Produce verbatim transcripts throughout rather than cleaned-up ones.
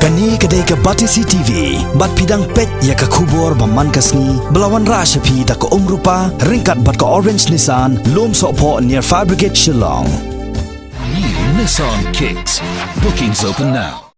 Kane ka dei ka Batesi T V, bad phi dang peit ïa ka khubor ba man ka sngi, ba la wanrah sha phi da ka Umrupa, ryngkat bad ka Orange Nissan, Lumsohphoh near Fire Brigade Shillong. New Nissan Kicks. Bookings open now.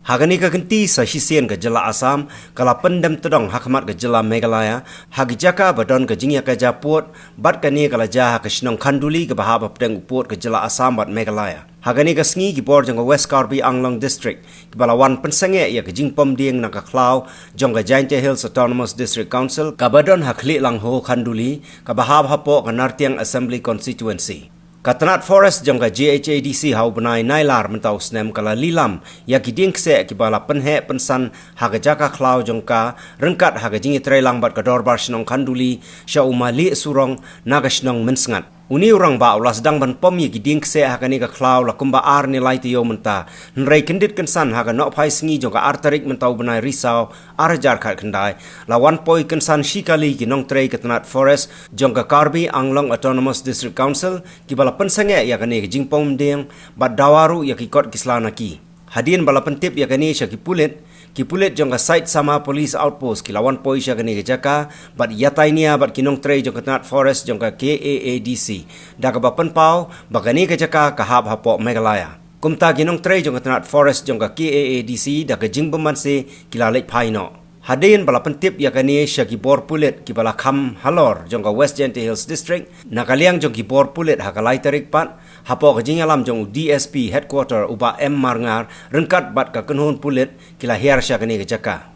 Ha kane ka kynti sa shisien ka jylla Assam, ka la pyndem tdong ha khmat ka jylla Meghalaya, ha ki jaka ba don ka jingïakajia pud, bad kane ka la jia ha ka shnong Khanduli kaba hap hapdeng u pud ka jylla Assam bad Meghalaya. Ha kane ka sngi ki bor jong ka West Karbi Anglong District, kiba la wan pynsangeh ïa ka jingpom dieng na ka khlaw, jong ka Jaintia Hills Autonomous District Council, kaba don ha Khlieh Langho Khanduli, kaba hap hapoh ka Nartiang Assembly Constituency. Ka tnat forest jong ka J H A D C ha u bnai Nailar mynta u snem ka la lilam, ïa ki dieng kseh kiba la pynheh pynsan ha ka jaka khlaw jong ka, ryngkat ha ka jingïatreilang bad ka dorbar shnong Khanduli, sha u Malieh Surong, na ka shnong Mynsngat. Une u rangbah u la sdang ban pom ïa ki dieng kseh ha kane ka khlaw la kumba ar ne lai taïew mynta. Hynrei kyndit kynsan ha ka nohphai sngi jong ka ar tarik mynta u bnai Risaw, ar hajar khatkhyndai, la wan poi kynsan shi kali ki nongtrei ka tnat forest, jong ka Karbi Anglong Autonomous District Council, kiba la pynsangeh ïa kane ka jingpom dieng, bad dawa ruh ïa ki kot ki sla na ki. Hadien ba la pyntip ïa kane sha ki pulit, ki pulit jong ka Saitsama Police Outpost ki la wan poi sha kane ka jaka, bad ïatai nia bad ki nongtrei jong ka tnat forest jong ka K A A D C. Da kaba pynpaw, ba kane ka jaka ka hap hapoh Meghalaya. Kumta ki nongtrei jong ka tnat forest jong ka K A A D C da ka jingbymman se ki la leit phai noh. Hadien ba la pyntip ïa kane sha ki bor pulit kiba la kham halor jong ka West Jaintia Hills District, na ka liang jong ki bor pulit ha ka lai tarik pat, hapoh ka jingïalam jong u D S P Headquarter u Bah M Marngar, ryngkat bad ka kynhun pulit ki la hiar sha kane ka jaka.